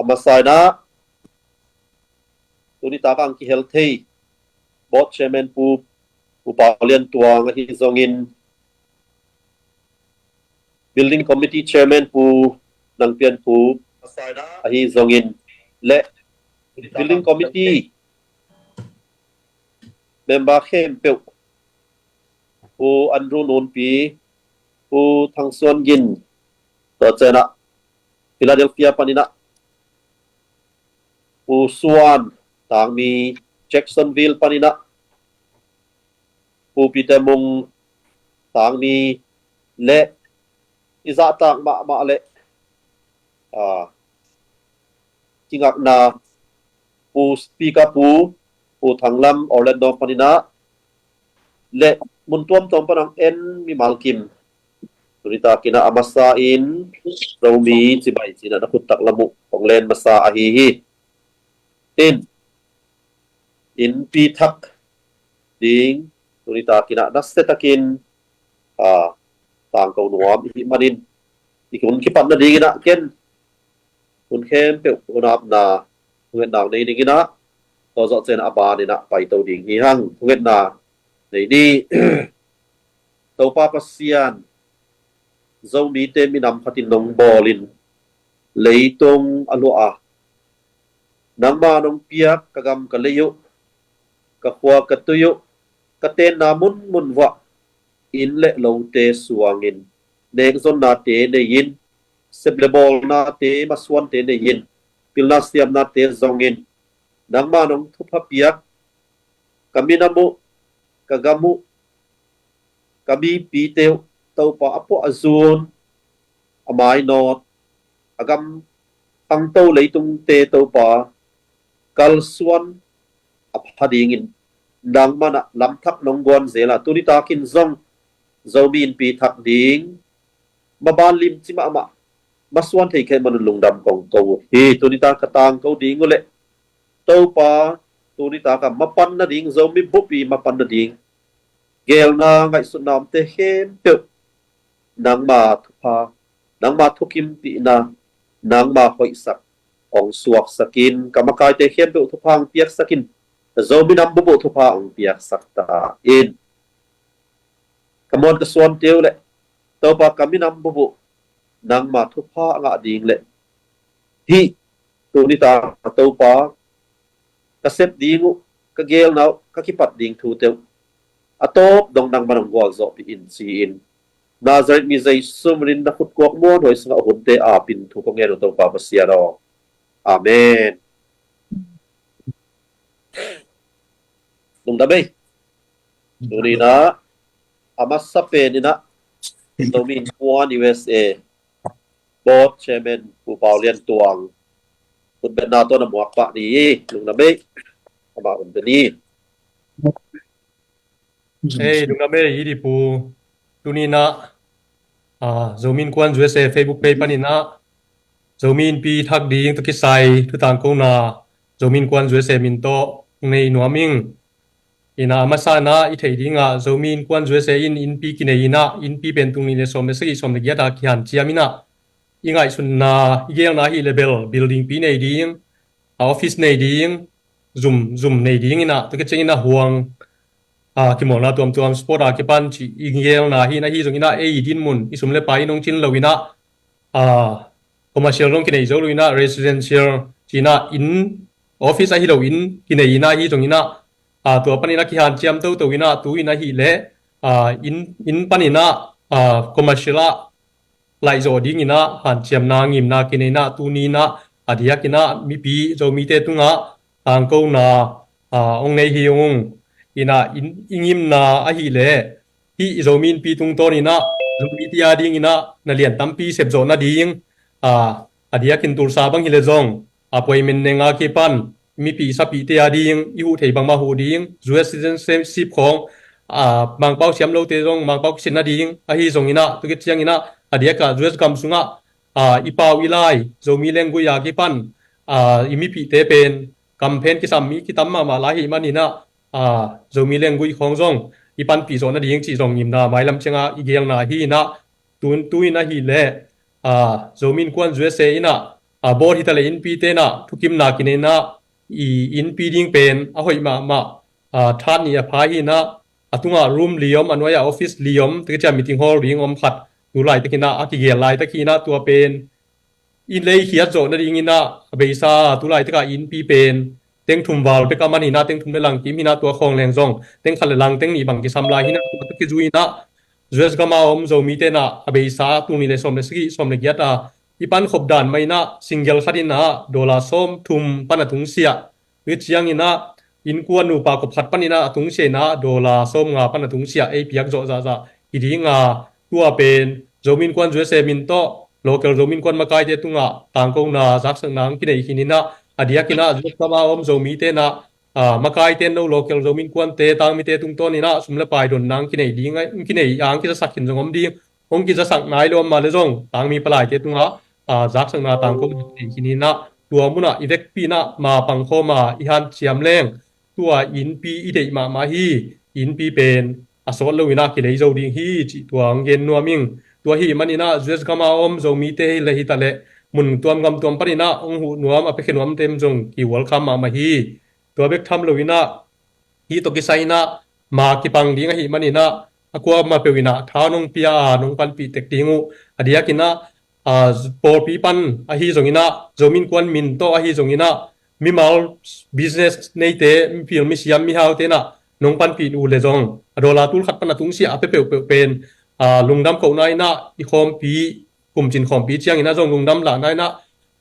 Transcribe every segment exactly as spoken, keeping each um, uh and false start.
A masa in ah tuni tak ang kihel thei Board Chairman Pu, Pu Pau Lian Tuang ahi zongin, Building Committee Chairman Pu Nang Pian Pu ahi zongin, le Building Committee member khempeuh, Pu Andrew Nunpi, Pu Thang Suan Gin, tua ciang ah Philadelphia panin ah Pu Suan Tangmi, Jacksonville panin ah Pu Peter Mung Tangmi, le i zahtak mahmah le, ah, kingakna Pu Speaker Pu, Pu Thang Lam Orlando panin ah, le mun tuamtuam pan ang en mimal kim, tuni tak in ah a masa in Zomi cibai ci-in ah na khut tak lam uh hong len masa ahi hi. In, innpi thak ding tuni tak in ah nasia takin, ah, tangko nuam i hih manin, i hun kipat nading in ah ken hun khempeuh hun apna, hun etna nei ning in ah, tua zawh ciang a ban in ah paito ding hi hang. Hun etna nei ni. Topa Pasian, Zomite minam khat in nong bawl in, leitung a luah a, nangma nong piak ka gam ka lei uh, ka khua ka tui uh, ka tenna munmun vuah, inn le lote suangin, nekzonnate nei-in, sep le bawlnate, masuante nei-in, pilna siamnate zongin, nangma nong thupha piak ka minam uh, ka gam uh, ka mipite uh, Topa, a puah a zun, a mainawt, a gam khangto leitungte, Topa, kalsuan a pha dingin nangman ah lamthak nong guan zel a, tuni takin zong Zomi innpi thak ding maban limci mahmah, masuan thei kei manun lungdam kong ko uh hi. Tuni tak ka tangko ding uh leh, Topa, tuni tak a mapan nading, Zomi bup i mapan nading geelna, ngaihsutna omte khempeuh nangma thupha, nangma thukimpihna, nangma hoihsak hong suaksak in, ka makaite khempeuh thupha hong piaksak in, Zomi nam bup uh thupha hong piaksak ta in. Ka muan ka suante uh leh, Topa, ka minam bup uh nangma thupha a ngah ding leh, hih tuni tak a, Topa, ka sep ding uh, ka geelna uh, ka kipat ding thute uh, a tawp dong nangman hong gualzawhpih in, ci-in Nazareth mi Jesu min in na khutkuak muanhuai sungah hunte apin thu ka ngen uh, Topa Pasian aw. Amen. Lungdam ei. Tuni in ah a masa pen in ah Zomi Innkuan U S A Board Chairman Pu Pau Lian Tuang, khutbetna tawh na muak pah ni. Lungdam ei. Amah hun bia ni. Ei, lungdam ei, i di pu. Tuni in ah, ah, Zomi Innkuan U S A Facebook page panin ah Zomi innpi thak ding tawh kisai thu tangkona Zomi Innkuan U S A min tawh nei nuam ing. In ah a masa in ah i theih dingah Zomi Innkuan U S A in innpi kinei in ah, innpi pen tul nih le sawm le sagih, sawm le giat a kihanciam in ah, i ngaihsutna, i geelna ahih leh bel building pi nei ding, a office nei ding, zum, zum nei ding in ah, tua khit ciangin a huang, a, kimawlna tuamtuam, sport a kipan cih i geelna hi in ah, ahi zongin ah ei i dinmun, i sum le pai in hong cin lo in ah, a, commercial zong kinei zo lo in ah, residential ci in ah, inn, office ahi lo inn kinei in ah, ahi zongin ah, a, tua panin a kihanciam toto in ah, tu in ahih leh, a, inn, inn panin ah, a, commercial ah laih zawh dingin ah hanciamna, ngimna kinei in ah, tuni in ah a diakin ah mipi Zomite tungah tangkona, a, hong nei hi ung. In ah i, i ngimna ahih leh, hih i Zomi innpi tungtawn in ah Zomite a dingin ah na lian tampi sep zawh nading, a, a diakin Tulsa bang hi leh zong appointment neng a kipan, mipi sapihte a ding i huh thei bangmah huh ding, U S citizenship khawng, a, Mangpau siam lote zong Mangpau kisit nading, ahi zongin ah, tua khit ciangin ah a diakah U S gam sungah, a, i pau i lai, Zomi language a kipan, a, i mipihte pen kam phen kisam mi kitam mahmah lai ahih manin ah, a, Zomi language khawng zong i panpih zawh nading cih zong ngimna, mailam ciangah i geelna hi in ah, tun, tu in ahih leh, a, Zomi Innkuan U S A in ah, a, board hi ta le innpi tenah thukimna kinei inah i innpi ding pen a hoih mahmah, a, that nih a pha hi inah a tungah room li om, a nuai-ah office li om, tua ciang meeting hall ding om khat tu laitak inah a kigel laitak hi inah tua pen i lei khiat zawh nading inah a beisa tu laitak ah innpi pen teng thum val bek a man hi inah teng thum le lang kim hi inah tua khawng leng zong teng khat le lang teng nih bang kisam lai hi inah tua tawh kizui inah U S gam a om Zomi tenah a beisa tul nih le sawm le sagih, sawm le giat a i pan khop dan mah inah single khat inah dollar sawm thum pan a tungsiah, tua ciang inah innkuan nupa kop khat pan inah a tungsiah inah dollar sawm nga pan a tungsiah ei piak zawh zahzah hi ding a, tua pen Zomi Innkuan U S A min tawh local Zomi Innkuan makaite tungah tangkona zaksakna hong kinei khin inah a diak inah U S gam a om Zomi tenah, a, makaite no local Zomi Innkuante tangmite tungtawn inah sum le pai donna hong kinei ding a, hong kinei a hong kizasak khin zong om ding, hong kizasak nai lo om mah le zong tangmi palaite tungah, a, zaksakna tangkona hong kinei khin inah tua munah i vekpi inah ma pangkhawm a i hanciam leng tua innpi i deih mahmah hi. Innpi pen a sawt lo inah kilei zo ding hi cih tua hong gen nuam ing. Tua hi man inah U S gam a om Zomite hi le hi ta le mun tuam gam tuam pan inah hong huh nuam, a piakhia nuam tem zong ki welcome mahmah hi. Tua bek tham lo inah hih tawh kisai inah ma kipang ding ahi man inah a kuamah peuh inah tha nong pia a nong panpih tek ding uh, a diak inah, a, pawlpi pan ahi zong inah Zomi Innkuan min tawh ahi zong inah mimal business neite, mipil misiam mihaute inah nong panpih uh le zong a dollar tul khat pan a tungsiah a pia peuhpeuh pen, a, lungdam kohna inah i khawmpi, kumcin khawmpi ciang inah zong lungdam lahna inah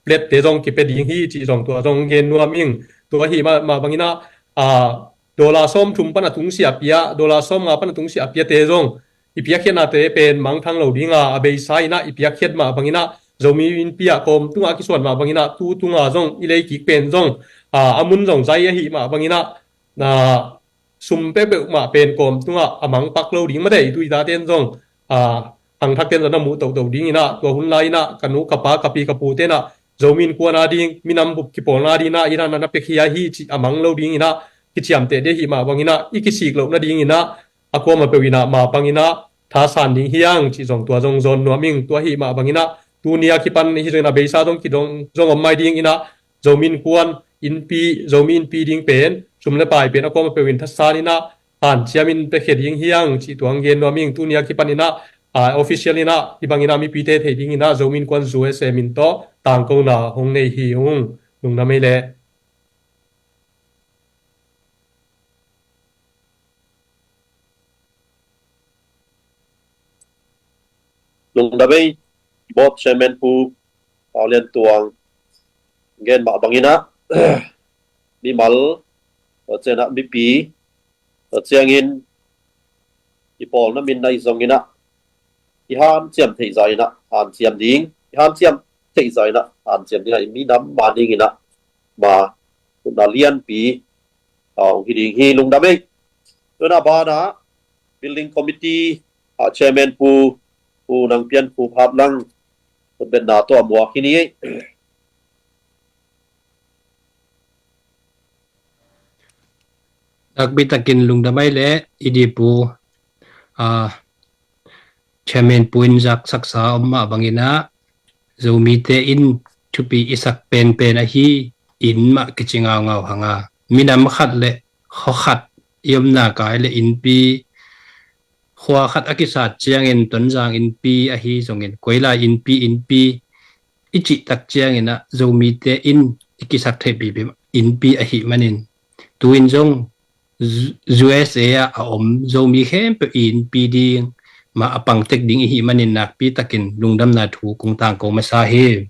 plate te zong kipia ding hi cih zong tua zong gen nuam ing. Tua ahi mah, mah bang inah, a, dollar sawm thum pan a tungsiah a pia, dollar sawm nga pan a tungsiah a piate zong i piakkhiatnate pen mangthang lo ding a, a beisa inah i piakkhiat mah bang inah Zomi innpi ah kawm tungah a kisuan mah bang inah tu tungah zong i lei kik pen zong, a, a mun zong zai ahi mah bang inah, a, sum peuhpeuh mah pen kawm tungah a mangpak lo ding mah teh i tuitate in zong, a, hangthakte in zong na muh tohtoh ding inah tua hun lai inah ka nu ka pa ka pi ka pute inah Zomi Innkuan a ding minam bup kipawlna ding inah i dan a na piakhia hi cih a mang lo ding inah kiciamteh ding ahi mah bang inah i kisik loh nading inah a kuamah peuh inah ma pang inah thasan ding hi hang cih zong tua zong zawn nuam ing. Tua ahi mah bang inah tuni a kipan hi zong inah beisa zong kidong zong om mai ding inah Zomi Innkuan innpi, Zomi innpi ding pen sum le pai pen a kuamah peuh in thasan inah hanciam in piakhia ding hi hang cih tua hong gen nuam ing. Tuni a kipan inah, a, official inah hih bang inah mipite theih ding inah Zomi Innkuan U S A min tawh tangkona hong nei hi ung. Lungdam ei leh. Lungdam ei, board chairman Pu Pau Lian Tuang gen mah bang inah mimal, tua ciang inah mipi, tua ciangin i pawlna min ahi zong inah i hanciam theih zah inah hanciam ding, i hanciam theih zah inah hanciam ding a, i minam ma ding inah ma utna lianpi, a, hong hi ding hi. Lungdam ei. Tua inah banah building committee, a, chairman Pu, Pu Nang Pian Pu Phat Lang khutbetna tawh a muak hi ni ei. Nakpi takin lungdam ei leh i di Pu, a, chairman Pu in zaksaksa om mah bang inah Zomite in thupi i sak penpen ahi in mah kici ngaungau hang a, minam khat le khua khat i omna kai le innpi, khua khat a kisat ciangin Tonzang innpi ahi zongin, koilai innpi, innpi i cih tak ciang inah Zomite in i kisak theihpipi innpi ahi manin tu in zong U S A ah a om Zomi khempeuh i innpi ding mah a pang tek ding i hih manin nakpi takin lungdamna thu kong tangko masa hi.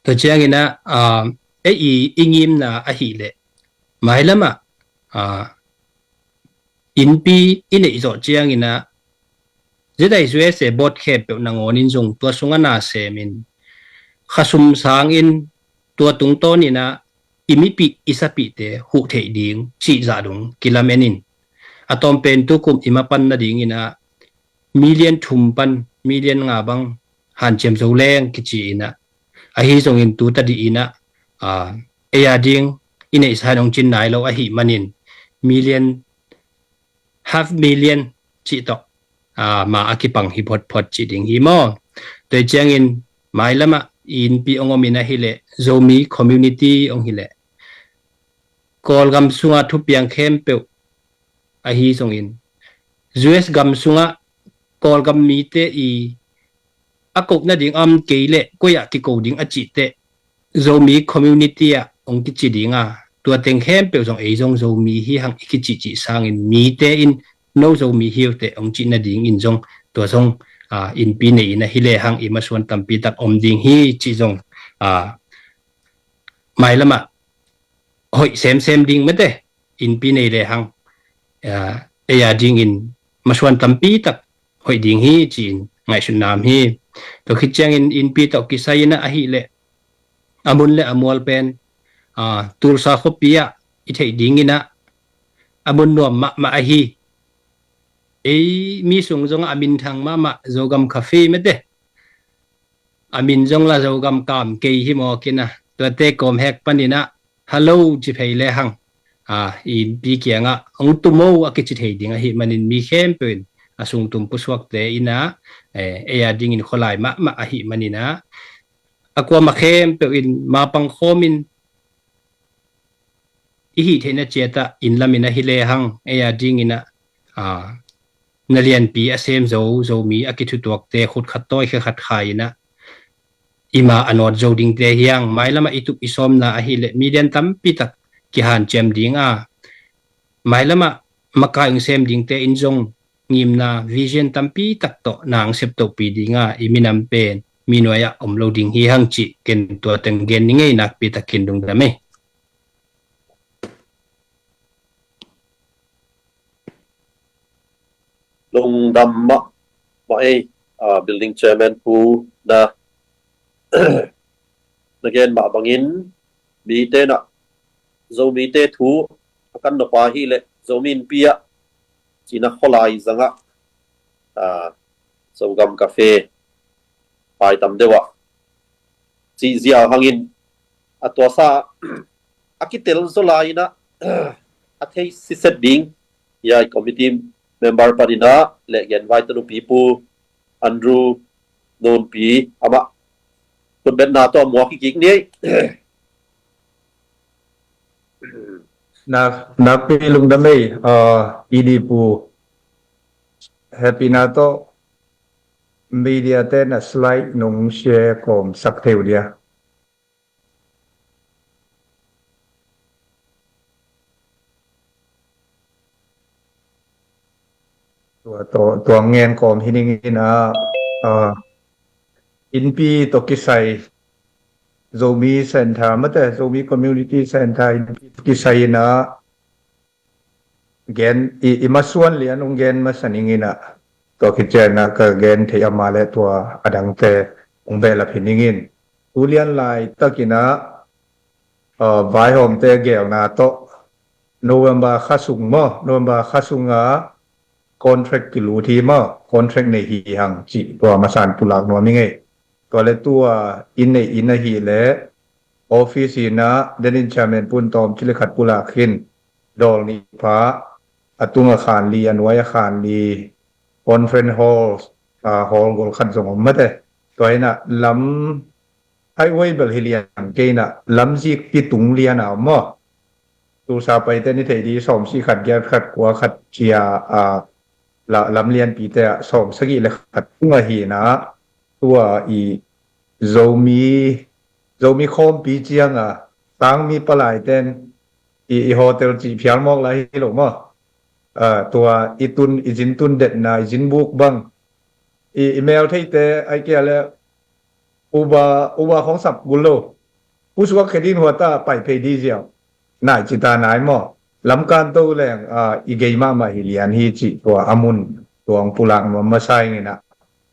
Tua ciang inah, a, ei i, i ngimna ahih leh mailam ah, a, innpi i neih zawh ciang inah Zedai U S A board khempeuh nangawn in zong tua sungah na sem in khasum sang in tua tungtawn inah i mipih i sapihte huh theih ding cih zah dong kilamen in, a tawmpen tukum i mapan nading inah million thum pan million nga bang hanciam zo leng kici inah, ahi zongin tu tadih inah, a, ei a ding i neihsa in hong cin nai lo ahi manin million, half million cih tawh, a, ma a kipang hi photphot cih ding hi maw? Tua ciangin mailam ah i innpi hong om in ahileh, Zomi community hong hileh, Kawlgam sunga thupiang khempeuh ahi zongin, U S gam sungah Kawlgam mite i a kop nading a om kei leh koi ah kiko ding a cih teh, Zomi community ah hong kici ding a, tua teng khempeuh zong ei zong Zomi hi hang i kicihcih sangin, mite in no Zomi hi uh teh hong cih nadingin zong, tua zong, aa, innpi nei in ahi lehang i masuan tampi tak om ding hi cih zong, aa, mailamah hoih semsem ding mate, innpi nei lehang, aa, ei a dingin masuan tampi tak hoih ding hi ci-in ngaihsutna om hi. Tua khit ciangin innpi tawh kisai in ah ahileh, a mun le a mual pen, aa, Tulsa khuapi ah i theih dingin ah, a mun nuam mahmah ahi, ei mi sung zongah a minthang mahmah Zogam Cafe mate, a min zong la Zogam Kam Kei hi mawk in ah, tuate kawmhek panin ah, "Hello," ci phei lehang, aa, i innpi kiangah, "Hong tum o," a kici thei ding ahih manin mi khempeuh in a sungtum pusuakte in ah, eh, ei a dingin khualai mahmah ahih manin ah, a kuamah khempeuh in mapang khawmin i hih theihna ciat ah inn lam in ahi lehang, ei a dingin ah, aa, na lianpi a sem zo, Zomi a kithutuakte khut khat tawi khe khat khai in ah, i ma a nawt zo dingte hi hang, mailamah i tup i sawmna ahileh mi lian tampi tak kihanciam ding a, mailamah makai hong sem dingte in zong ngimna vision tampi tak tawh na hong septohpih ding a, i minam pen mi nuai ah om lo ding hi hang cih ken tua teng gen ning ei, nakpi takin lungdam ei. Lungdam mahmah ei, ah, building chairman Pu, na, na gen mah bangin mite in ah Zomite thu a kan nop a hileh Zomi Innpi ah cina khualai zangah, ah, Zogam Cafe pai tam deuh ah cih zia hangin a tuasa a kitel zaw lai-in ah a thei siset ding, hiai committee member panin ah leh genvai tanu Pi Pu Andrew Nunpi, amah khutbetna tawh muak hi kik ni. Nak, nakpi lungdam ei, ah, E D Pu. Happy na tawh media te na slide nong share kawm sak thei uh dia. Tua, tua, tua ngen kawm hi ning in ah, ah, Innpi tawh kisai, Zomi Center mate, Zomi Community Center Innpi tawh kisai in ah, gen, i, i masuan lian hong gen masa ning in ah, tua khit ciang ah ka gen thei a mah leh tua a dangte hong behlap hi ning in. Tu lian laitakin ah, ah, vaihawmte geelna tawh November kha sung maw, November kha sung ah contract kilut hi maw, contract nei hi hang cih tua masa in pulak nuam ing ei. Tua leh tua inn nei in ahileh office in ah, then in chairman Pu Tawm ci leh khat pulak hi in, dawl nih pha, a tung ah khan li, a nuai ah khan li, conference hall, ah, hall gol khat zong om mate. Tua in ah lam highway bel hi lian kei in ah, lam zik pi tung lian a om maw. Tulsa paite ni thei di, sawmsagih khat, giat khat, kua khat ci a, ah, la, lam lianpite ah sawmsagih leh khat tung ahi in ah, tua i Zomi, Zomi khawmpi ciang a, tangmi palaite in i, i hotel cih phial mawk lai hi lo maw. Ah, tua i tun, i zin tun detna, i zin buk bang, i, i mel theite ai kia leh Uber, Uber khong sap gul lo. Pusuak khe din hua ta pai phei di ziau. Nai ci ta nai maw. Lamkan to leng, ah, i gei mahmah hi lian hi cih tua a mun tua hong pulak nuam masa ing in ah.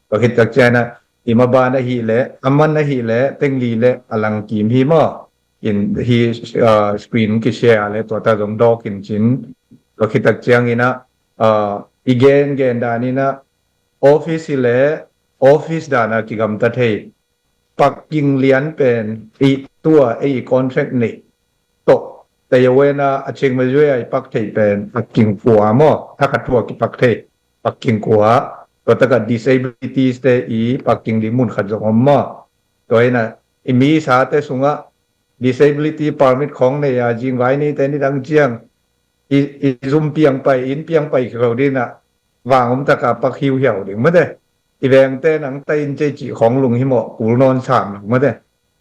Tua khit tak ciang ah, i maban ahileh, a man ahileh, teng li leh a lang kim hi maw. In hi, ah, screen kishare leh tua ta zong dawk in cin. Tua khit tak ciangin ah, ah, i gen gen dan in ah, office hileh, office dan a kigamta thei. Parking lian pen, i tua, ei contract nei tawh, Taiwan a, a Chiang Mai Zui a i park thei pen, parking kua maw, thakhat thu a kipark thei, parking kua, tua tak ah disabilities te i parking ding mun khat zong om maw. Tua in ah, i misate sungah disability permit khawng nei a, zingvai neite nidang ciang i, i zum piang pai, inn piang pai khia lo ding in ah, vang om taka pak hiuhiau ding mate. I vengte nang ta in cei cih khawng lunghimawh kul nawn sam lo mate.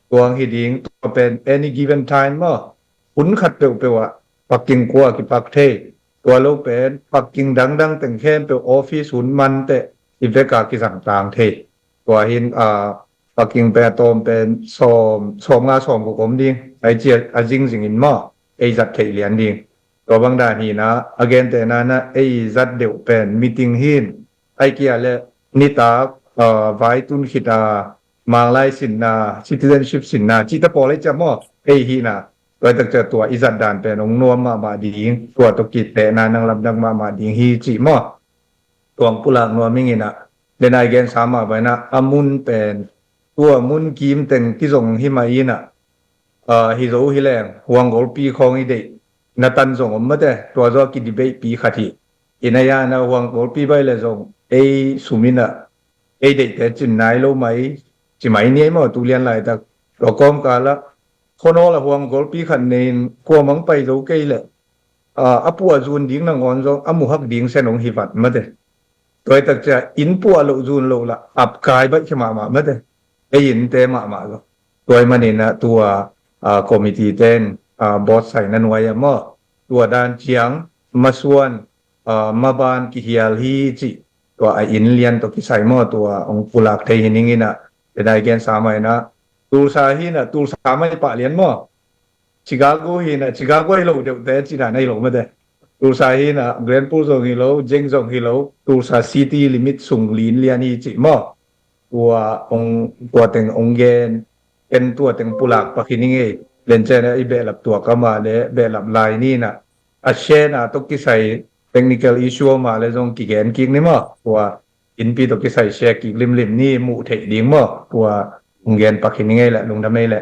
Tuang hi ding, tua pen any given time maw, hun khat peuhpeuh ah parking kua kipak thei. Tua lo pen parking dangdang teng khempeuh office hun man teh i vek a kizang tang thei. Tua hin, ah, parking pen a tawm pen sawm, sawmnga sawmguk om ding. Ai cia a zingzing in maw, ei zat theih lian ding. Tua bang dan hi in ah, a gentehna in ah ei zat deuh pen meeting hi in, ai kia le nitak, ah, vai tun khit a, Manglai sinna, citizenship sinna, cih ta pawl ei cia maw, ei hi in ah, tua tak cia tua i zat dan pen hong nuam mahmah ding, tua tawh kitehna nang lamdang mahmah ding hi cih maw. Tuang pulak nuam ing in ah, le nai gensa mah bang in ah, a mun pen, tua mun kim teng kizong hi mah in ah, ah, hi zo hi leng, huang golpi khawng i deih, na tan zong om mate, tua zaw a kidebate pi khat hi. In a ya na huang golpi bai le zong, ei sum in ah, ei deihte cin nai lo mai, ci mai ni ei maw, tu lian laitak. Tua kawmkal ah, khuanawl ah huang golpi khat nei in, kuamang pai zo kei le, ah, a puah zun ding nangawn zong, a muhak ding sen hong hi vat mate. Tua hi tak cia, inn puah loh zun loh lah, ap kai baih khia mahmah mate. Ei innte mahmah lo. Tua hi manin ah tua, ah, committee ten, ah, board saina nuai ah maw, tua dan ciang, masuan, ah, maban kihial hi cih, tua a inn lian tawh kisai maw, tua hong pulak thei hi ning in ah, le nai gensa mah in ah, Tulsa hi in ah, Tulsa mah i pah lian maw. Chicago hi in ah, Chicago hi lo deuhte cih dan ahi lo mate. Tulsa hi in ah, Glenpool zong hi lo, Jenks zong hi lo, Tulsa city limit sung inn lian hi cih maw. Tua hong, tua teng hong gen, ken tua teng pulak pak hi ning ei. Lencen ah i behlap tuak a mah le behlap lai ni in ah, a share na tawh kisai technical issue a mah le zong kigen kik ni maw. Tua innpi tawh kisai share kik limlim ni, muh theih ding maw. Tua hong gen pak hi ning ei le, lungdam ei le.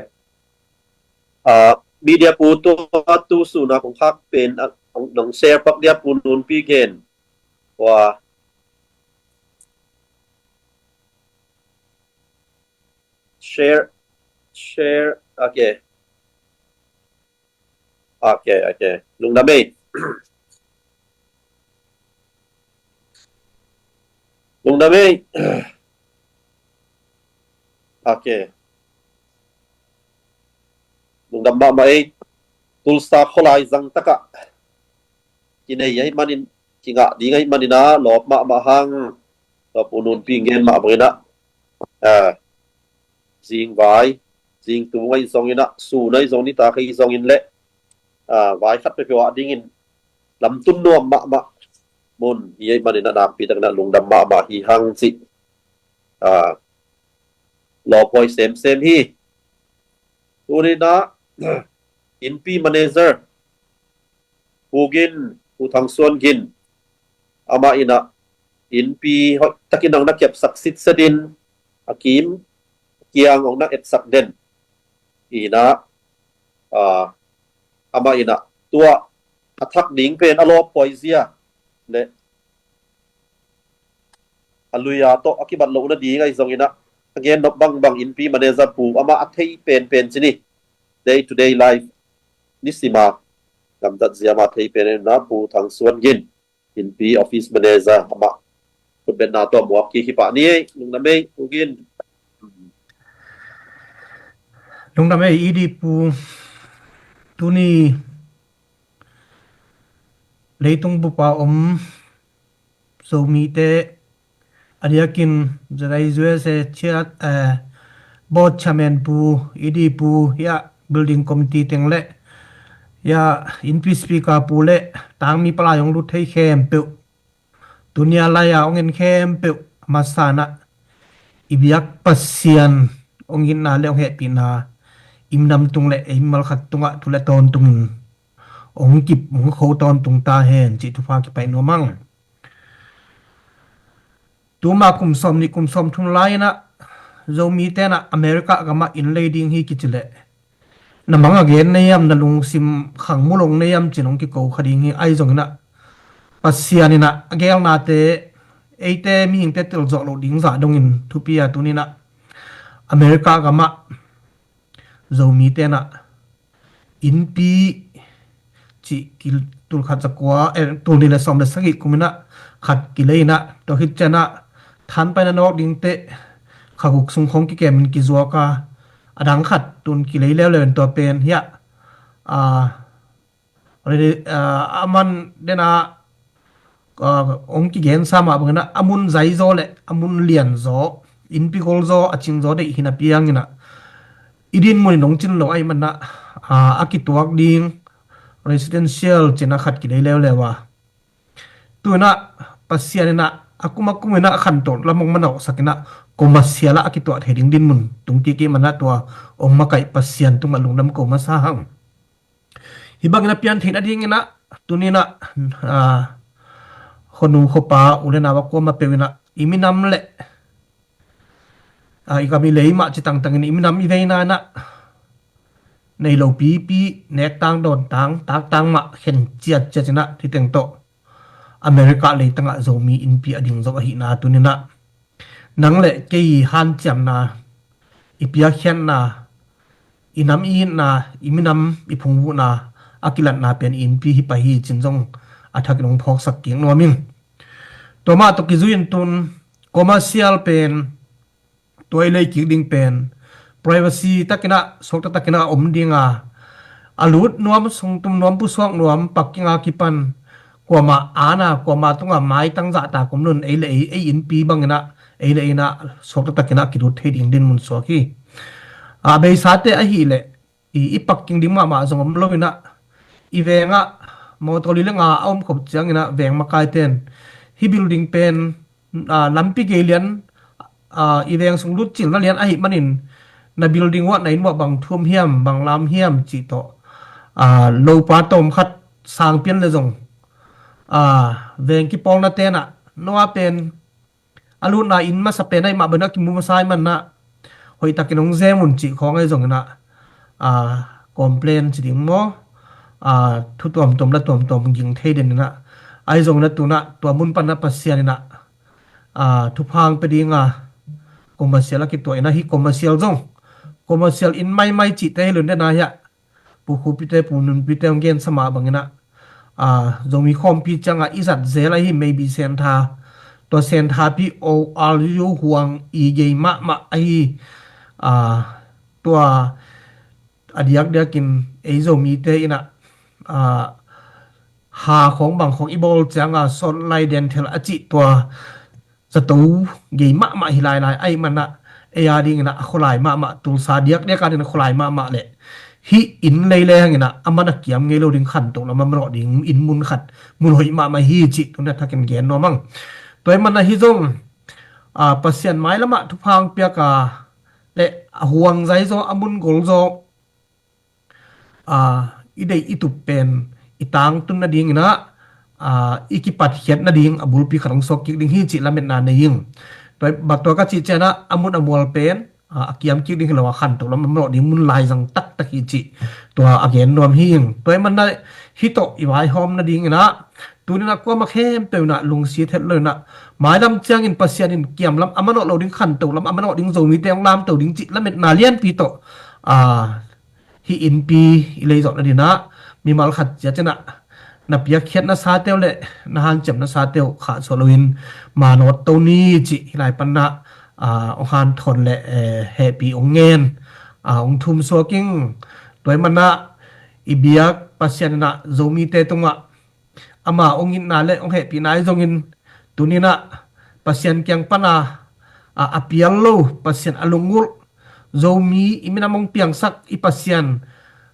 Ah, media pu, tua tu suna kong khak pen, ah, nong share pak dia, Pu Nunpi gen. Tua share, share, okay. Okay, okay. Lungdam ei. Lungdam ei. Okay. Lungdam mahmah ei. Tulsa khualai zang tak ah kinei ahih manin, kingah ding ahih manin ah, lawp mahmah hang. Tua Pu Nunpi gen mah bang in ah, ah, zingvai, zingtung ahi zongin ah, sun ahi zong, nitak ahi zongin le, ah, vai khat peuhpeuh ah dingin lamtun nuam mahmah mun hi ahih manin ah, nakpi takin ah lungdam mahmah hi hang cih, ah, lawphuai semsem hi. Tuni in ah, innpi manager Pu Gin, Pu Thang Suan Gin, amah in ah innpi hoih takin hong na kepsak sitset in, a kim kiang hong na etsak den. In ah, ah, amah in ah tua a thak ding pen a lawphuai zia le a lui a tawh a kibat loh nading ahi zongin ah, a gen nop bangbang innpi manager pu, amah a thei penpen ci ni, day to day life, nisima gamtat zia mah a thei pen in ah, Pu Thang Suan Gin, innpi office manager, amah khutbetna tawh muak kik hi pah ni ei. Lungdam ei, Pu Gin. Lungdam ei, i di pu. Tuni leitung bup a om Zomite a diakin Z I U S A chia, eh, board chairman pu, E D pu, ya building committee teng le, ya innpi speaker pu le tangmi palai hong lut thei khempeuh, tunia lai-a hong en khempeuh, a masa in ah i biak Pasian hong itna le hong hehpihna i minam tung le ei mimal khat tungah tu le tawntungin hong kip, hong kho tawntung ta hen cih thupha kipaih nuam ing. Tuma kum sawm nih, kum sawm thum lai-in ah Zomite in ah America gamah inn lei ding hi kici leh, na mang a gen na hiam, na lungsim khangmu lo na hiam cin hong kiko kha ding hi. Ahi zongin ah Pasian in ah a gelnate, eite mihingte telzawh loh ding zah dongin thupi a, tuni-in ah America gamah Zomi tenah innpi cih ki, tul khat zakua, eh, tul nih le sawm le sagih kum inah khat kilei inah, tua khit cianah thanpaina nawk dingte kha guk sung khawng kikemin kizuak a, a dang khat tun kilei leuleu in tua pen hiah, ah, ah, a man dena, ah, hong kigensa mah bangin ah, a mun zaizaw le a mun lianzaw, innpi golzaw, a cingzaw deih hi napi hangin ah, i dinmun in hong cin lo ahih manin ah, ah, a kituak ding residential cih inah khat kilei leuleu a. Tu inah Pasian inah a kum a kum inah khantoh lam hong manawhsak inah, commercial ah a kituah thei ding dinmun tung kik ahih manin ah tua hong makaih Pasian tungah lungdam ko masa hang. Hih bangin a pian theih nadingin ah, tuni inah, ah, khuanu khuapa u le nau a kuamah peuh inah, i minam le, ah, i gam i lei mah ci tangtangin i minam i veina inah nei lo pipi, nek tang dawn tang, tak tang mah khen ciatciat inah, hih teng tawh America leitangah Zomi innpi a ding zo ahihna tuni inah, nang le kei i hanciamna, i piakkhiatna, i nam i itna, i minam i phungvuhna a kilatna pen i innpi hi pah hi cih zong a thakin hong phawksak kik nuam ing. Tua mah tawh kizui in tun commercial pen, tua i lei kik ding pen privacy takin ah, suakta takin ah om ding a, a lut nuam, sungtum nuam, pusuak nuam, pakking a kipan kuamah ana, kuamah tungah maitang zahtak om lo in, ei le ei, ei innpi bangin ah, ei le ei inah suakta takin ah kilut thei ding dinmun suak hi. A beisate ahih leh i, i pakking ding mahmah zong om lo inah, i vengah mawtaw li le nga a om khop ciangin ah veng makaite in, hih building pen, ah, lampi gei lian, ah, i veng sung lut cil na lian ahih manin, na building uah, na inn uah bang thu om hiam, bang la om hiam cih tawh, ah, lopa tawm khat sang pian le zong, ah, veng kipawlna tenah, no a pen a lutna inn masa pen ahih mah bangin ah kimu masa ahih manin ah, hoihtakin hong zem un cih khawng ahi zongin ah, ah, complain ci ding maw, ah, thu tuamtuam la tuamtuam ging thei den inah, ahi zongin ah tu inah tua mun pan ah Pasian inah, ah, thupha hong pia ding a, commercial a kituah inah, hih commercial zong, commercial inn maimai cihte hi lo in, dena hiah Pu Khupite, Pu Nunpite hong gensa mah bangin ah, ah, Zomi khawmpi ciangah i zat zel ahi, maybe Sentha, tua Senthapi O R U huang i gei mahmah ahi, ah, tua a diakdiakin ei Zomite inah, ah, ha khawng bang khawng i bawl ciangah sawt lai, dental a cih tua zato gei mahmah hi lailai ahih manin ah, ei a dingin ah a khualai mahmah, tulsa diakdiak a dingin a khualai mahmah le, hih inn lei le hangin ah a man a kiam ngei lo ding, khantoh lam a manawh ding inn mun khat, mun hoih mahmah hi cih tuni a thakin gen nuam ing. Tua ahih manin ah hih zong, ah, Pasian mailamah thupha hong piak a, le a huang zaizaw, a mun golzaw, ah, i deih i tup pen i tangtun nadingin ah, ah, i kipatkhiat nading a bulpi khat hong suak kik ding hi cih lametna nei ing. Tua, tua ka cih ciangin ah, a mun a mual pen, ah, a kiam kik ding hi lo a, khantoh lam a manawh ding mun laizang taktak hi cih tua a gen nuam hi ing. Tua ahih manin ah hih tawh i vaihawm nadingin ah, tuni inah kuamah khempeuh inah lungsit het lo inah, mailam ciangin Pasian in kiam lam a manawh lo ding, khantoh lam a manawh ding Zomite hong lamto ding cih lametna lianpi tawh, ah, hih innpi i lei zawh nadingin ah, mimal khat ciat ciangin ah na piakkhiat nasate uh le na hanciam nasate uh khahsuah loin manawt to ni cih hih lai panin ah, ah, hong hanthawn le, eh, hehpih hong ngen, ah, hong thum suak ing. Tua ahih manin ah i biak Pasian inah Zomite tungah ama hong itna le hong hehpihna ahi zongin, tuni inah Pasian kiang pan a, a, a pial lo, Pasian a lungulh, Zomi i minam hong piangsak i Pasian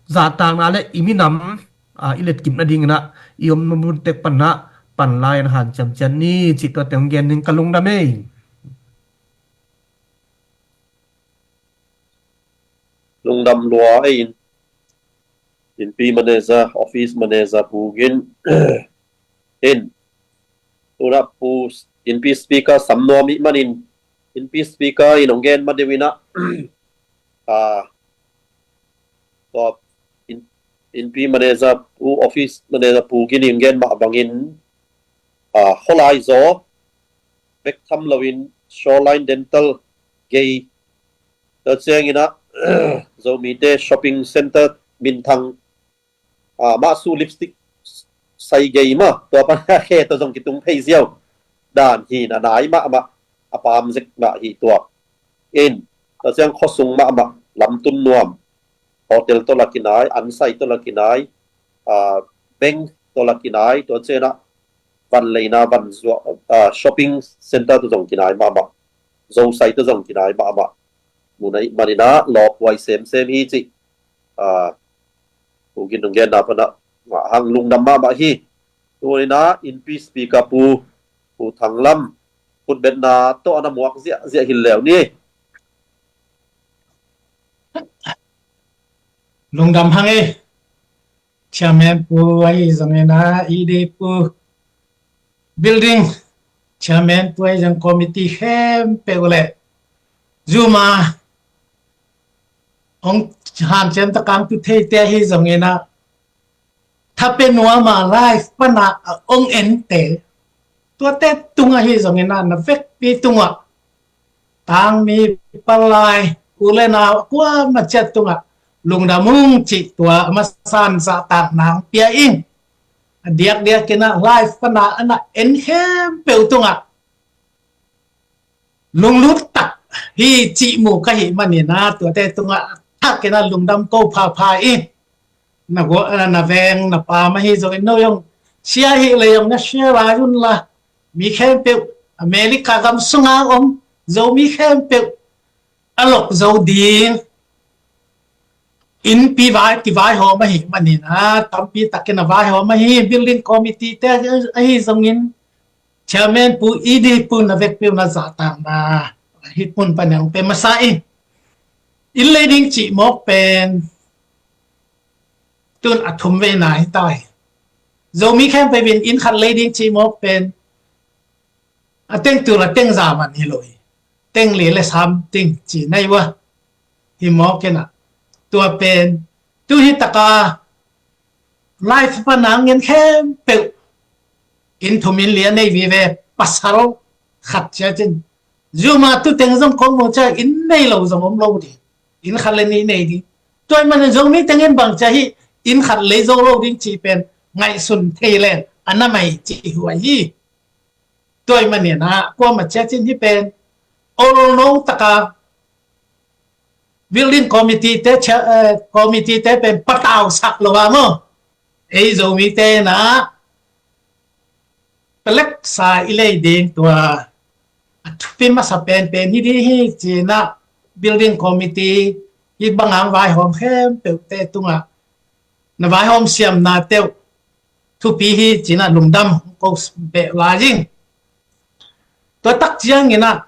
zahtakna le i minam, a, i letkip nadingin ah i omna mun tek pan ah pan lai-in hanciam ciat ni cih tua teng hong gen ding ka lungdam ei. Lungdam lua ei in, innpi manager, office manager Pu Gin in, tu inah Pu, innpi speaker sam nuam ih manin, innpi speaker in hong gen ma deuh inah, ah, tua in, innpi manager Pu, office manager Pu Gin in hong gen mah bangin, ah, khualai zaw bek tham loin Shoreline Dental gei, tua ciangin ah, Zomite shopping center minthang, ah, mah su lipstick sai gei mah, tua pan a khe tawh zong kitung phei ziau dan hi na, nai mahmah, a pam zek mah hi tua. In, tua ciang khuasung mahmah, lamtun nuam, hotel tawh la kinai, ansai tawh la kinai, ah, bank tawh la kinai, tua ciang a van leina van zuak, ah, shopping center tawh zong kinai mahmah, Zosai tawh zong kinai mahmah. Munai manina lawpuai semsem hi cih, ah, Pu Gin Nung genna pana mah hang lungdam mahmah hi. Tunina innpi speaker Pu, Pu Thang Lam, khutbetna tawh ana muak ziahziah hi leu ni. Lungdam hang e. Chairman Pu ahi zongina, E D Pu, building chairman Pu ahi zong, committee khempeuh le Zoom a hong hanciam tak a hong tu theite ahi zongina, tha pe nuam a live pana a hong ente, tuate tungah ahi zongina, na vekpi tungah, tangmi, palai, u le nau, kuamah ciat tungah lungdam ung cih tua a masa-in zahtakna hong pia ing. A diakdiakin a live pana ana en khempeuh tungah lunglut tak hi cih mu ka hih manina, tuate tungah a thakin a lungdam ko phapha ing. Na gua, na, na veng, na pam ahi zongin, no zong sia hi le zong na sia lai un la, mi khempeuh, America gam sunga om Zomi khempeuh a lok zo ding innpi vai, kivaihawm ahih manina, tampi takin a vaihawm ahi, building committee te ahi zongin, chairman Pu, E D Pu, na vekpi un a zahtakna hih mun pan hong pia masa ing. Inn lei ding cih mawk pen tun a thum veina hi ta hi. Zomi khempeuh in inn khat lei ding cih mawk pen a teng tul a teng za man hi lo hi. Teng li le sam ting ci nei ua. Hi mawk ina, tua pen tu hi taka live pana ngen khempeuh inn thum inn li a nei vive, pasal khat ciat in Zoom a tu teng zong kong mu ciang inn nei lo zong om lo ding, inn khat le nih nei ding. Tua ahih manin Zomi teng in bang ci a hih inn khat lei zo lo ding cih pen ngaihsun thei leng a na mai cih huai hi. Tua ahih manin a kuamah ciat in hih pen olno taka building committee te, eh, committee te pen patau sak lo a maw, ei Zomite na peleksa i lei ding tua a thupi masa penpen hi ding hi. Cina building committee hi bangang vaihawm khempeuhte tungah na vaihawm siamna teuh thupi hi cina lungdam ko beh lai ing. Tua tak ciangina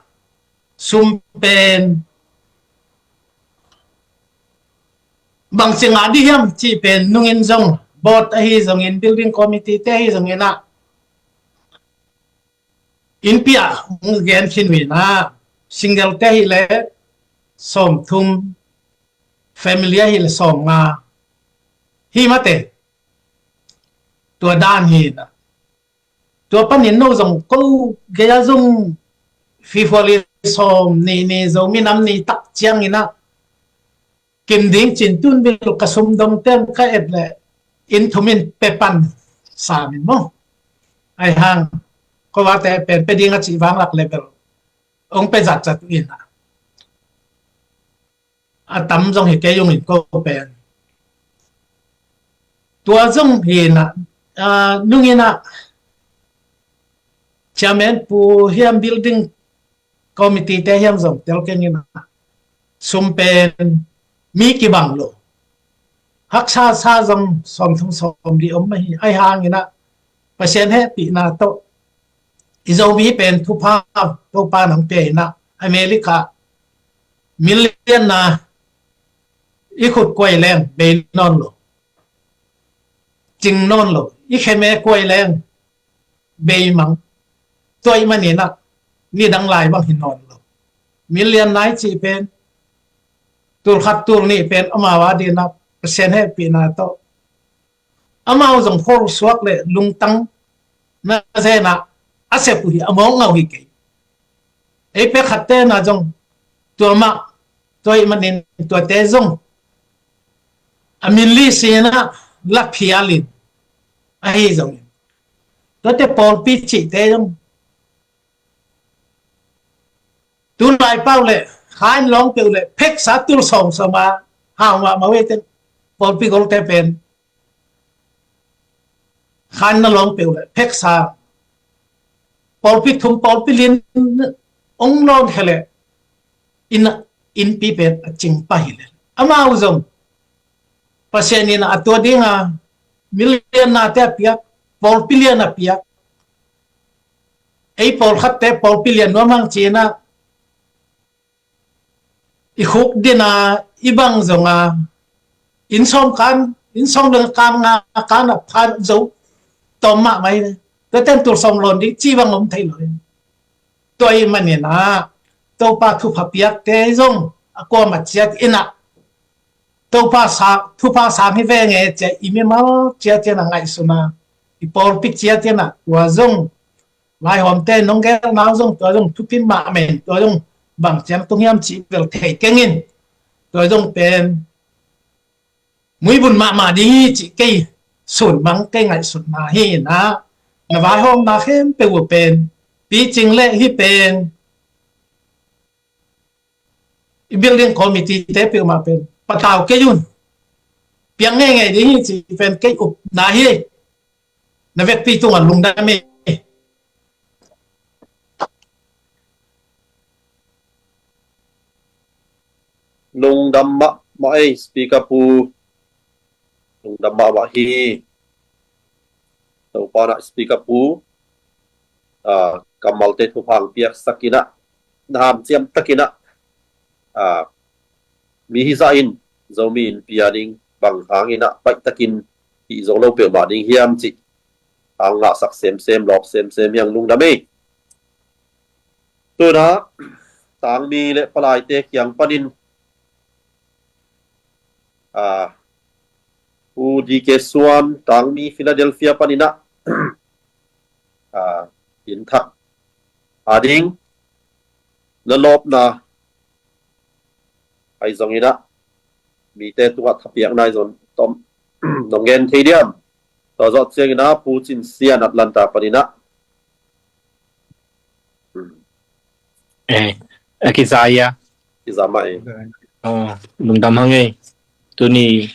sum pen bangci ngah dih hiam cih pen nungin zong, board ahi zongin, building committee te ahi zongina, innpi ah hong gen khin uh ina, single te hi le sawmthum, family ahi le sawmnga hi mate. Tua dan hi ina, tua panin no zong ko gei a zong February sawm ni ni Zomi Nam Ni tak ciangina kim ding cin tun bil ka sum dong tem ka et le inn thum in pe pan sa min maw. Ai hang ko vate pen pe ding a cih vang lak le bel ong pe zat zat uh ina, a tam zong hi kei ung in ko pen. Tua zong hi ina, ah, nungina chairman Pu hiam, building committee te hiam zong tel keng ina, sum pen mi kibang lo. Haksa sa zong sawmthum sawmli om mah hi. Ai hang ina Pasian hehpihna tawh i Zomi pen thupha Topa nang pia ina, America million na i khut kuai leng bei nawn lo, cing nawn lo, i kheme kuai leng bei mang. Tua ahih manina nidang lai bang hi nawn lo. Million nai cih pen tul khat tul nih pen amau a dina Pasian hehpihna tawh amau zong khol suak le lungtang na zena a sep uh hi, a mawk ngau hi kei. Ei pek khat tena zong tua mah Tua ahih manin tuate zong a min list in ah la phial in, ahi zongin tuate pawlpi cihte zong tu lai pau le khain lawng peuh le pheksa tul sawm sawm a hau mahmah uh hi. Pawlpi golte pen khain na lawng peuh le pheksa, pawlpi thum pawlpi li-in ong lawn khe le inn, innpi pen a cing pah hi le, amau zong Pasian in a tua dinga million nate a piak, pawlpi lian a piak, ei pawlkhatte pawlpi lian nuam hang ci-in ah i khuk dina i bang zonga inn sawm kan, inn sawm le kan nga kan a pha zo tawm mahmah hi. Tuate in tul sawm lawn ding ci bang om thei lo hi. Tua ahih manin ah Topa thupha piakte zong a kuamah ciat in ah Topa sa, thupha sang hi veng e ci-a i mimal ciat in ah ngaihsun a, i pawlpi ciat in ah tua zong vaihawmte nong gelna uh zong tua zong thupi mahmah in, tua zong bang ciang tung hiam cih bel thei keng in, tua zong pen muibun mahmah ding hi cih kei sun bang kei ngaihsutna hi in ah, na vaihawmna khempeuh uh pen picing le hih pen i building committee te peuhmah pen patau kei un, piang ngeingei ding hi cih pen kei upna hi. Na vekpi tungah lungdam hi. Lungdam mahmah ei, speaker pu. Lungdam mahmah hi. Topa in ah speaker pu, ah, kammalte thupha piaksak in ah, na hanciam takin ah, ah, mi hizah in Zomi Innpi a ding bang hangin ah baih takin hih zo lo peuhmah ding hiam cih hang ngahsak semsem, lawp semsem hi hang, lungdam ei. Tu in ah tangmi le palaite kiang panin, ah, Pu D K Suan, tangmi Philadelphia panin ah, ah, inn thak a ding na lawpna ahi zongin ah mite tungah thapiakna ahi zong tom nong gen thei diam? Tua zawh ciangin ah Pu Cin Sian Atlanta panin ah. Hmm. Eh, a kiza ia. Kiza mah ei. Oh, lungdam hang ei. Tuni,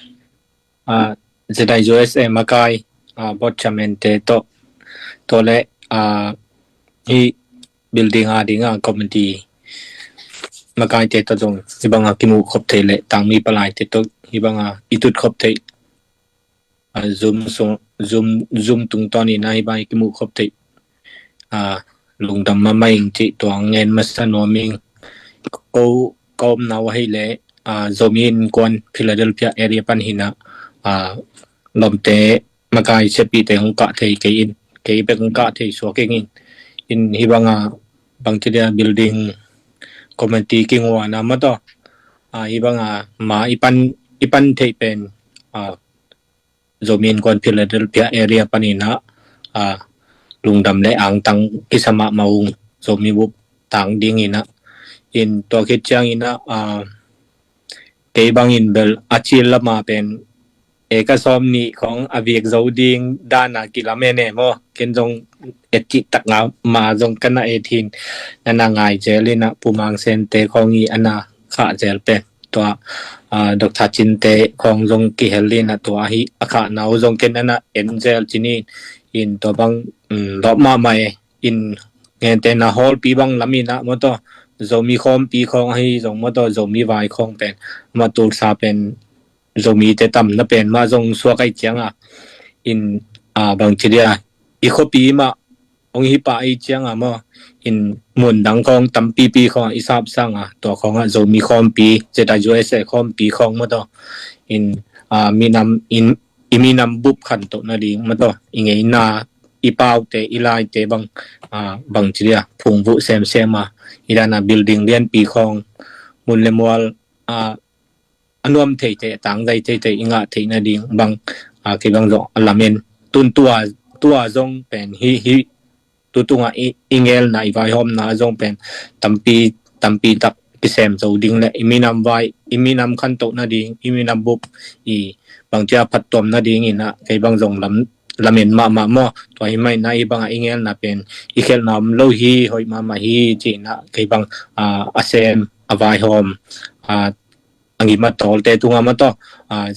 ah, Z I U S A makai, ah, board chairman te tawh, tawh le, ah, hih building a ding a committee makaite tawh zong hih banga kimuh khop theih le tangmi palaite tawh hih banga i tut khop theih, ah, Zoom sung, Zoom, Zoom tungtawn in ah hih banga i kimuh khop theih, ah, lungdam mahmah ing cih tua ngen masa nuam ing. Ko, ko omna uh ahih leh, ah, Zomi Innkuan Philadelphia area pan hi in ah, ah, lawmte makai siapite hong kah thei kei in, kei bek hong kah thei suak ing in, in hih banga bangci dia building committee kinguana mah tawh, ah, hih banga ma i pan, i pan theih pen, ah, Zomi Innkuan Philadelphia area panin ah, ah, lungdam le angtang kisa mahmah ung, Zomi bup tang dingin ah. In tua khit ciangin ah, ah, kei bangin bel a cil lama pen eka sawm nih khawng a vik zo ding dana kilamen e maw. Ken zong et cih tak nga ma zong ka na et hi in, na na ngai zel in ah Pu Mang Sen te khawng i a na khah zel pen tua, ah, Doctor Cin te khawng zong kihel in ah tua hi a khahna uh zong ken a na en zel cin in, in tua bang, um, lawp mahmah e. In ngente na hawlpi bang lam in ah maw tawh Zomi khawmpi khawng ahi zong maw tawh Zomi vai khawng pen mah Tulsa pen Zomite tamna pen mah zong suak ahi cianga, in, ah, bangci dia i khuapi mah hong hi pah ahi cianga maw, in mun dang khawng tampipi khawng i sapsanga tua khawngah Zomi khawmpi, Z I U S A khawmpi khawng maw tawh, in, ah, minam, in, i minam bup khantoh nading maw tawh, i ngeina, i paute, i laite bang, ah, bangci dia phungvuh semsem a, i dana building lianpi khawng mun le mual, ah, a nuam theite, a tangzai theite i ngah theih nading bang, ah, kei bang zong a lamen. Tun tua, tua zong pen hi, hi, tu tungah i, i ngelna, i vaihawmna zong pen tampi, tampi tak kisem zo ding le i minam vai, i minam khantoh nading, i minam bup i bangcia phattuam nading in ah kei bang zong lam, lamen mahmah maw. Tua hi mah in ah i bangah i ngelna pen i khelhna om lo hi, hoih mahmah hi ci in ah kei bang a sem a vaihawm a ngim a tawlte tungah mah tawh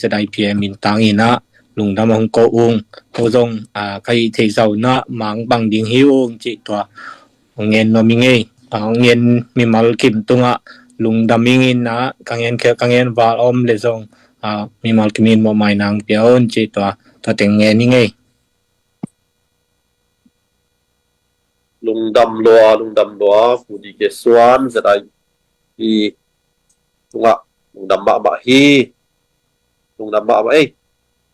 Z I P M in tang in ah lungdam a hong ko ung. Ko zong ka hih theih zah un ah mang bang ding hi ung cih tua hong ngen nuam ing ei. Hong ngen mimal kim tungah lungdam ing in ah ka ngen khel ka ngen val om le zong mimal kim in mawhmai nang pia un cih tua tua teng ngen ing ei. Lungdam lua, lungdam lua, Pu D K Suan, Z I P tungah lungdam mahmah hi. Lungdam mahmah ei.